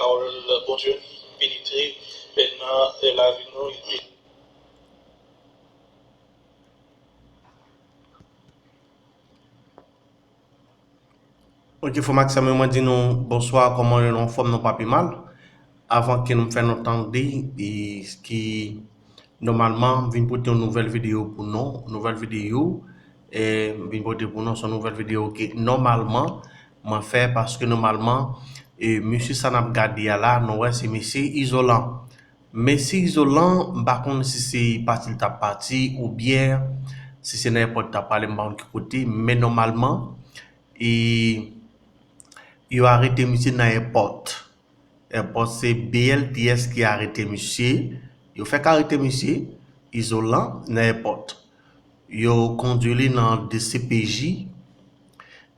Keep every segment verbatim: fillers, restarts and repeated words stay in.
Pawòl Bondye penetre nan lavi nou. Ok, frè m ak sè m yo, mwen di nou bonswa, kòman nou, nou anfòm, nou pa pi mal. Avan ke nou fè nou tande, e, ki nòmalman m vin pote yon nouvèl videyo pou nou, nouvèl videyo, e, m vin pote pou nou, se yon nouvèl videyo ke nòmalman mwen fè, paske nòmalman, e, mesye sa n ap gade a la, nou wè se mesye Izolan. Mesye Izolan, m pa konn si se pati l t ap pati oubyen si se nan èpòt l t ap prale, m pa konn ki kote, men nòmalman, e, yo arete misye nan èpòt. Èpòt se B L T S ki arete misye. Yo fèk arete misye, Izolan, nan èpòt. Yo kondui li nan D C P J,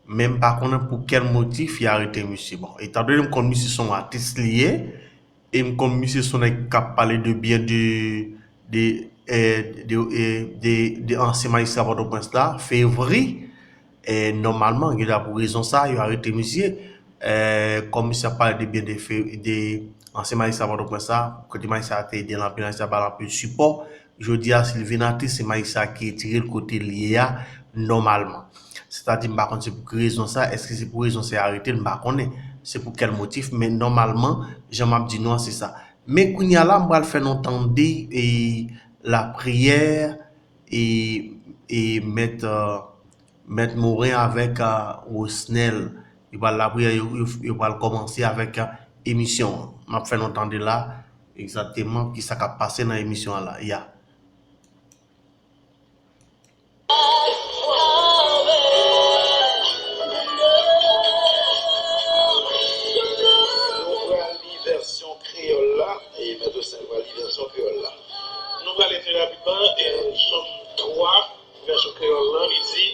men m pa konnen pou kèl motif y arete misye. Bon, etandone m konn misye se yon atis li ye, e m konn misye se yon nèg k ap pale de byen de, de, eh, de, eh, de, de ansyen majistra Pòtoprens la, Fevri, eh, nòmalman, gen dwa pou rezon sa, yo arete misye, eh, kòm misye ap pale de byen de Fe-, de ansyen majistra Pòtoprens la, kote majistra a te ede l anpil, majistra ba l anpil sipò, jodi a, si l vin atis, se majistra ki retire l kote l ye a, nòmalman. Sètadi, m pa konn se pou ki rezon sa, èske se pou rezon sa y arete l, m pa konnen. Se pou kèl motif, men nòmalman, jan m ap di nou an, se sa. Men kounye a la, m pral fè nou tande, e, lapriyè, e, e mèt, e, mèt Moren avèk, e, Wosnèl. Yo pral lapriyè, yo, yo, yo pral kòmanse avèk, e, emisyon an. M ap fè nou tande la, egzakteman, ki sa k ap pase nan emisyon an la. Ya. Nou pral li vèsyon kreyòl la, e Mèt Wosnèl pral li vèsyon kreyòl la. Nou pral li trè rapidman, e Sòm twa, vèsyon kreyòl la, li di,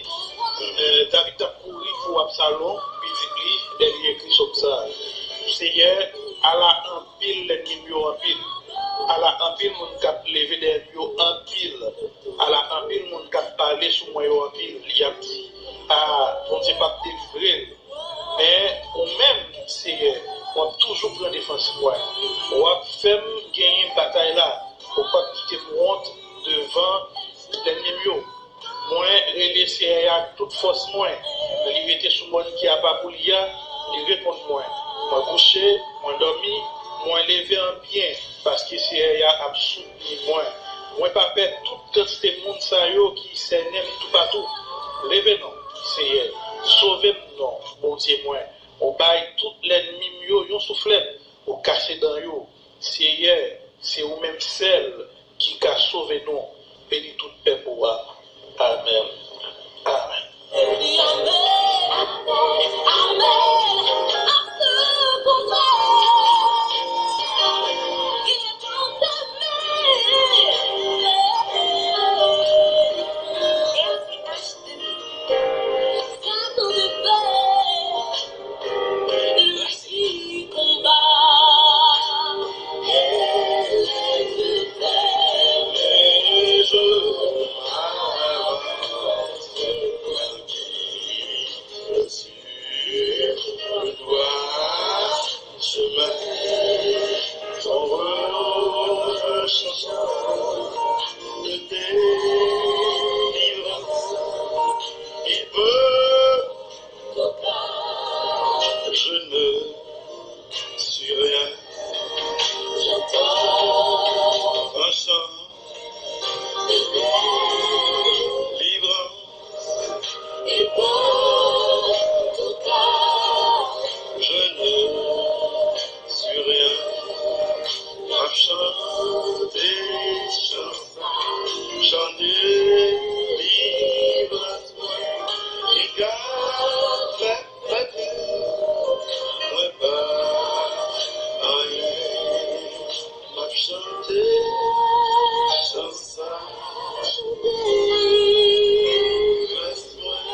eh, David t ap kouri pou Absalon, pitit li, lè li ekri sòm sa a. Seyè, ala anpil lènmi m yo anpil. Ala anpil moun k ap leve dèyè m yo anpil. Ala anpil moun k ap pale sou mwen yo anpil. Li ap di, a, Bondye p ap delivre l. Men, ou menm, Seyè, w ap toujou pran defans mwen. W ap fè m genyen batay la. Ou p ap kite m wont devan lènmi m yo. Mwen rele Seyè a ak tout fòs mwen. Li rete sou mòn ki apa pou li a, li reponn mwen. Mwen kouche, mwen dòmi, mwen leve an byen, paske Seyè a ap soutni mwen. Mwen pa pè tout kantite moun sa yo ki sènen m toupatou. Leve non, Seyè, sove m non, Bondye mwen. Ou bay tout lènmi m yo yon souflèt, ou kase dan yo. Seyè, se ou menm sèl ki ka sove nou. Beni tout pèp ou a. Amèn. Amèn. Je ne suis rien. Un chant de délivrance. Je ne suis rien. M ap chante chan, chan delivrans mwen. Li ka fè Mwen pa anyen, m ap chante chan sa. Gras mwen,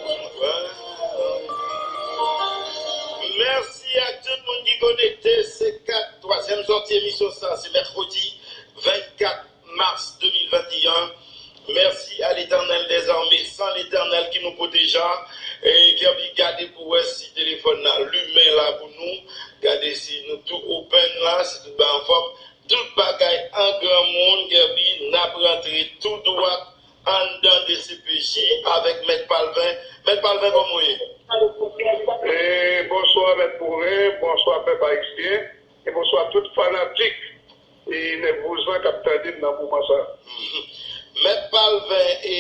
mwen pa anyen. Mèsi ak tout moun ki konekte. Se kat, twazyèm sòti emisyon sa, se mèkredi vennkat mas de mil venteyen. Mèsi a Letènèl dèzame, san Letènèl ki nou Deja, e Guerby, gade pou wè si telefòn nan limen la pou nou. Gade si nou tou open la, si tout bagay anfòm. Tout bagay an granmoun, Guerby, n ap rantre tou dwat anndan D C P J avèk Mèt Palvin. Mèt Palvin, kòman w ye? E, bonswa, Mèt Morin, bonswa, pèp ayisyen, e bonswa tout fanatik e nèg vouzan k ap tande m nan moman sa. Mèt Palvin, e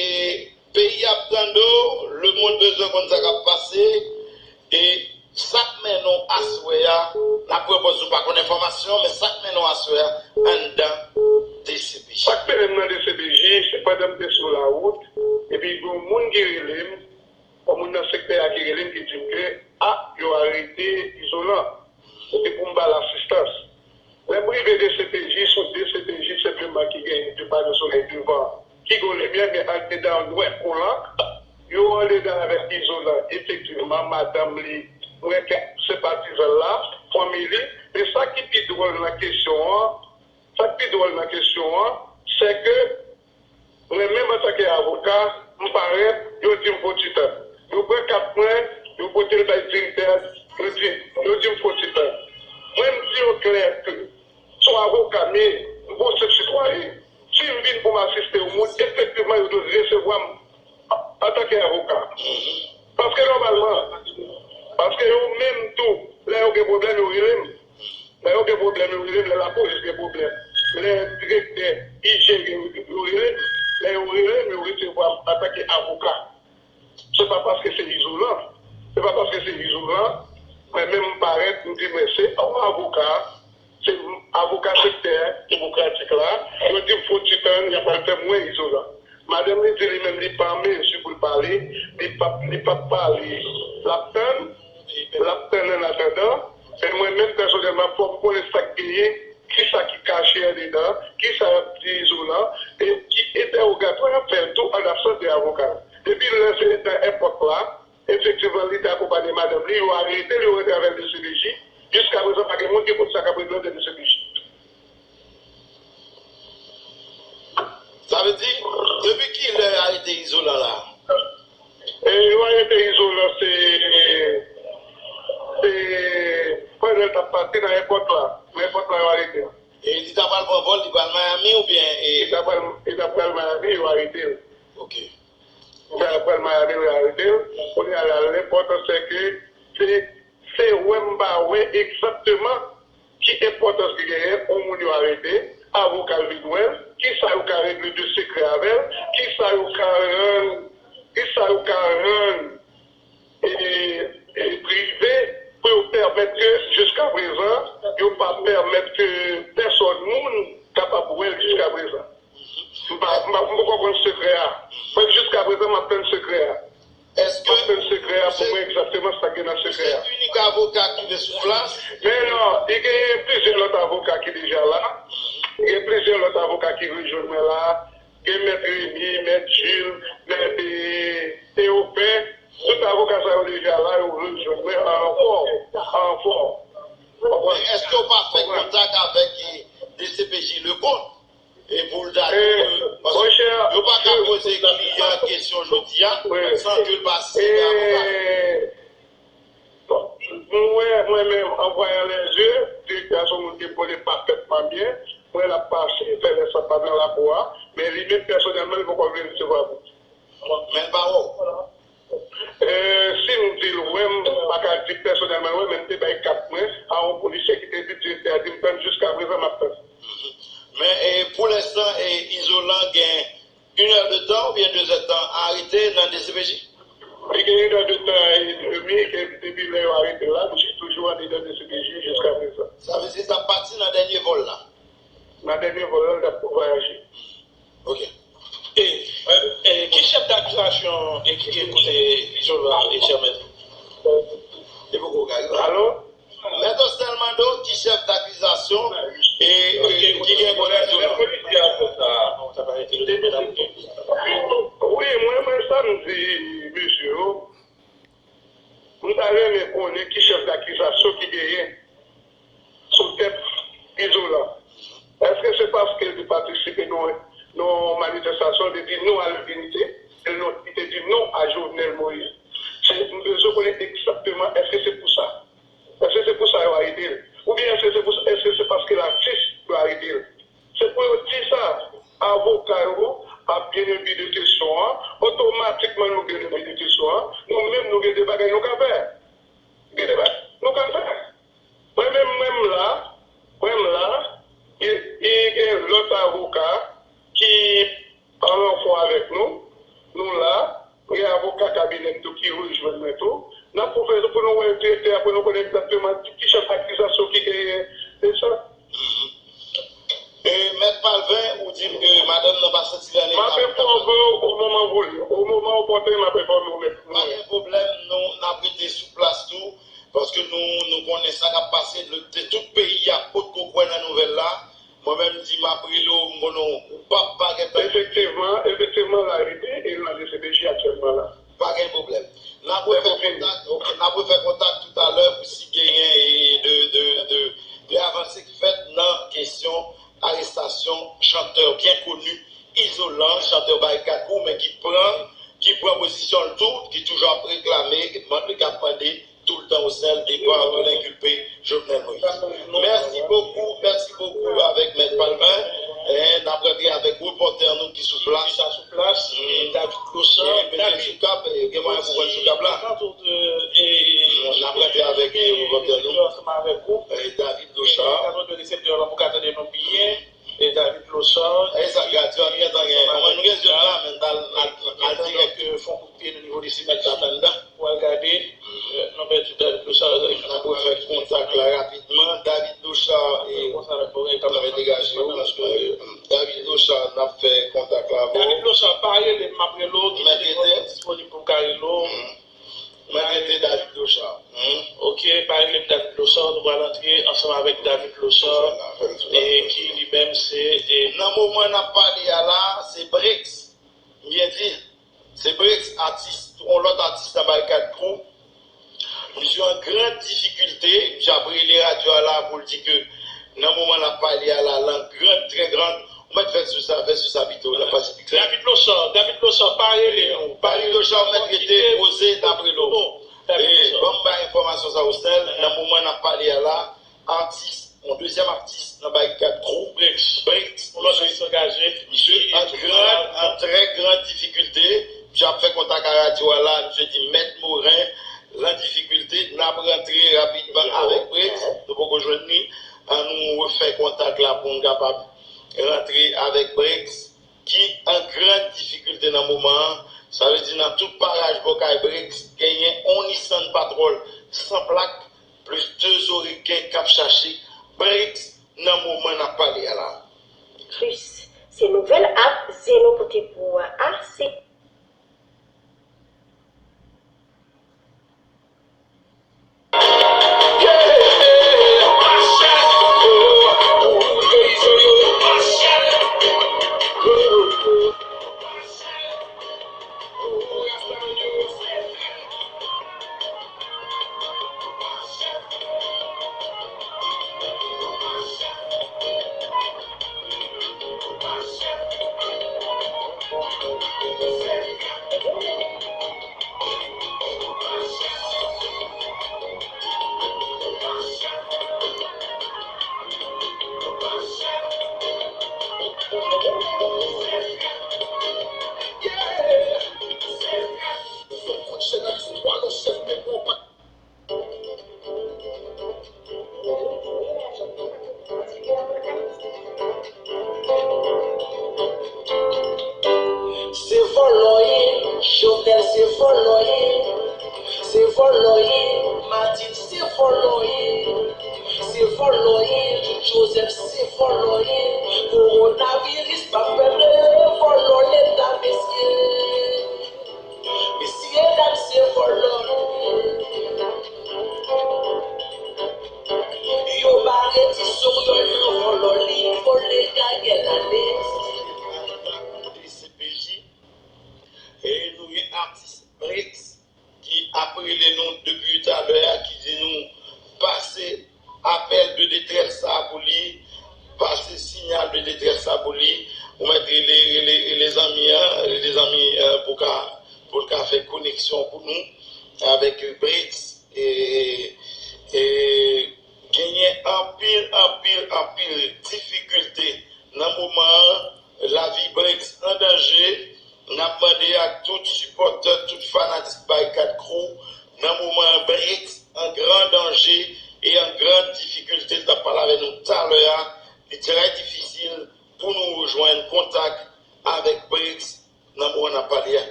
peyi ap tande w, lemonn bezwen konn sa k ap pase, e sa k mennen w aswè a, n ap repòz ou pa konn enfòmasyon, men sa k mennen w aswè a anndan D C P J. Sa k mennen m nan D C P J, se pandan m te sou lawout, epi gen yon moun ki rele m, yon moun nan sektè a ki rele m, ki di m ke, a, yo arete Izolan. Se te pou m ba l asistans. Lè m rive D C P J, se yon D C P J senpleman ki gen de pano solèy devan, ki gen yon limyè, men andedan an nwè kon lank. Yo andedan avèk Izolan, efektivman, madanm li, mwen wè kèk senpatizan l la, fanmi li. Men sa ki pi dwòl nan kesyon an, sa k pi dwòl nan kesyon an, se ke mwen menm antanke avoka, m parèt, yo di m fò ti tann. Yo pran kat mwen, yo pote l bay direktè, yo di, yo di m fò ti tann. Mwen m di yo klè ke se yon avoka m ye, m pa yon senp sitwayen. Si m vin pou m asiste yon moun, efektivman yo dwe resevwa m antanke avoka. Paske nòmalman, paske yo menm tou, lè yo gen pwoblèm, yo rele m. Lè yo gen pwoblèm, yo rele m, lè lapolis gen pwoblèm, lè direktè I G gen, yo rele m, lè yo rele m, yo resevwa m antanke avoka. Se pa paske se Izolan, se pa paske se Izolan, mwen menm m parèt, m di mwen se yon avoka, se avoka sektè demokratik la, yo di m fò ti tann, y ap al fè m wè Izolan. Madanm li di li menm li pa an mezi pou l pale, li p ap, li p ap pale, l ap tann, l ap tann annatandan, men mwen menm pèsonèlman fò m konnen sa k genyen, kisa ki kache andedan, kisa y ap di Izolan, e ki entèwogatwa y ap fè l tou an absans de avoka l. Depi lè se nan èpòt la, efektivman li te akonpaye madanm li, yo arete l, yo rantre avè l D C P J, jiskaprezan pa gen moun ki konn sa k ap regle anndan D C P J. Sa vle di, depi kilè yo arete Izolan la? E yo arete Izolan se, se pandan l t ap pase nan èpòt la. Nan èpòt la yo arete l. E li ta pral pran vòl, li pral Miami oubyen e? Li ta pral, li ta pral Miami, yo arete l. Ok. Li ta pral Miami, yo arete l. Kounye a la, lenpòtan se ke se Se wè m pa wè egzakteman ki enpòtans ki genyen yon moun yo arete, avoka l vin wè l, kisa yo ka regle de sekrè avè l, kisa yo ka rann, kisa yo ka rann e, e prive pou yo pèmèt ke jiskaprezan yo pa pèmèt ke pèsòn moun kapab wè l jiskaprezan. M pa, m pa, m poko konn sekrè a. Mwen jiskaprezan m ap tann sekrè a. Èske. M ap tann sekrè a pou mwen egzakteman sa k gen nan sekrè a. Se inik avoka ki te sou plas? Men non, li genyen plizyè lòt avoka ki deja la. Gen plizyè lòt avoka ki rejwenn mwen la. Gen mèt Remy, mèt Jules, mèt Théophile. Tout avoka sa yo deja la, yo rejwenn mwen an fòm. An fòm. Men èske w pa fè kontak avèk D C P J Leconte? E pou l ta di ke, paske yo pa ka poze kliyan kesyon jodi a san ke l pa site avoka. Bon, mwen, mwen menm, an voyant les yeux, direktè a se yon moun ke m konnen pafètman byen, mwen l ap pase, fè lè sa pa nan lakou a, men li menm pèsonèlman, li poko vle resevwa moun. Men l pa wè w. Si m di l wè m, m pa ka di pèsonèlman l wè, men m te bay kat mwen a yon polisye ki te di direktè a di m tann, jiskaprezan m ap tann. Men e, pou lenstan, e, Izolan gen inèdtan oubyen dezèdtan arete nan D C P J? Li gen inèdtan edmi ke depi lè yo arete l la, misye toujou andedan D C P J jiskaprezan. Sa vle di l t ap pati nan dènye vòl la? Nan dènye vòl la, l t ap vwayaje. Ok. E, e, ki chèf dakizasyon e ki gen kote Izolan e Chèmèt? Li poko ka rive. Alo? Mèt Osnèl mande w ki chèf dakizasyon e, e ki gen kote Izolan. Wi, mwen, mwen sa m di mesye yo. M ta renmen konnen ki chèf dakizasyon ki genyen sou tèt Izolan. Èske se paske li patisipe nan yon, nan yon manifestasyon, li di non a lenpinite? Lòt ki te di non a Jovenel Moïse. Se, m bezwen konnen egzakteman, èske se pou sa? Èske se pou sa yo arete l? Oubyen èske se pou, èske se paske l atis yo arete l? Se pou yo di sa. Avoka yo ap gen envi de kesyon an. Otomatikman, nou gen envi de kesyon an. Nou menm, nou gen de bagay nou ka fè. Gen de bagay nou ka fè. Mwen menm, mwen m la, mwen m la, e, e gen lòt avoka ki an ranfò avèk nou, nou la, gen avoka kabinè m tou ki rejwenn mwen tou. N ap pwofè pou nou wè direktè a, pou nou konnen egzakteman ki chèf akizasyon ki genyen. Se sa. E, Mèt Palvin, ou di m ke madanm nan pa soti l an eta. M ap enfòme w o moman voulu. O moman opòten, m ap enfòme w, Mèt. Pa gen pwoblèm, nou, n ap rete sou plas tou, paske nou, nou konnen sa k ap pase, le, te tout peyi a potko kwè nan nouvèl la. Mwen menm, m di m ap rele w, m konnen w p ap pa gentan. Efektivman, efektivman, l arete e l nan D C P J aktyèlman la. Pa gen pwoblèm. N ap refè kontak, ok, n ap refè kontak toutalè pou si genyen e de, de, de, de avanse k fèt nan kesyon arestasyon chantè byen koni, Izolan, chantè Barikad Crew, men ki pran, ki pran pozisyon l tou, ki toujou ap reklame, k ap mande toultan o sèl depa de lenkulpe Jovenel Moïse. Mèsi bokou, mèsi bokou avèk Mèt Palvin. N ap rantre avèk repòtè nou ki sou plas. Ki sou plas, David Lochard. David, gen mwayen pou jwenn sou kab la. N ap rantre avèk repòtè nou, David Lochard. Reseptè la pou ka tande nou byen. E David Lochard. E sa, gad, yo ap gentan gen. Mwen, m gen zye m la, men m t al, al, al dirèk. Fè yon kout pye nan nivo de semèt la anndan. Pou al gade. Non, pèdi David Lochard. N ap refè kontak la rapidman. David Lochard, e, degaje w. David Lochard, n ap fè kontak la avè w. David Lochard, pa rele m, m ap rele w. Ki telefòn disponib pou m ka rele w? Mwen rete David Lochard. Ok, pa rele m David Lochard, nou pral antre ansanm avèk David Lochard, e ki li menm se, e, nan moman n ap pale a la, se Brix, m byen di, se Brix, atis, yon lòt atis nan Barikad Crew. Misye an gran difikilte, misye ap rele radyo a la pou l di ke nan moman l ap pale a la, l an gran, trè gran, ou mèt fè sou sa, fè sou sa pito, n ap pase pi klè. David Lochard, David Lochard, pa rele nou. David Lochard, ou mèt rete poze, n ap rele w. E, ban m bay enfòmasyon sa, Rosnel, nan moman n ap pale a la, atis, yon dezyèm atis nan Barikad Crew, Brix, Brix, yon lòt atis angaje, misye an gran, an trè gran difikilte, misye ap fè kontak a radyo a la, misye di Mèt Morin, l an difikilte, n ap rantre rapidman avèk Brix, nou poko jwenn li, ann nou refè kontak la pou n kapab rantre avèk Brix, ki an gran difikilte nan moman an, sa vle di nan tout paraj bò kay Brix, genyen on Nissan Patrol san plak, plis de Zoriken k ap chache Brix nan moman n ap pale a la. Plis, se nouvèl ap Zeno pote pou ou a, se. Se vòlò ye, Jovenel se vòlò ye. Se vòlò ye, Martine se vòlò ye. Se vòlò ye, Joseph se vòlò ye. Kowonaviris pa fè rele vòlò leta mesye. Mesye dam se vòlò nou ye. Yo bare ti soryòl nan vòlò li vòlè gagè lale. D C P J, e nou gen atis Brix ki ap rele nou depi talè a, ki di nou pase apèl de detrès sa pou li, pase siyal de detrès sa pou li, Ou mèt rele, rele, rele zanmi an, rele zanmi an pou ka, pou l ka fè koneksyon pou nou avèk Brits. E, e genyen anpil, anpil, anpil difikilte nan moman an. Lavi Brits an danje. N ap mande ak tout sipòtè, tout fanatik,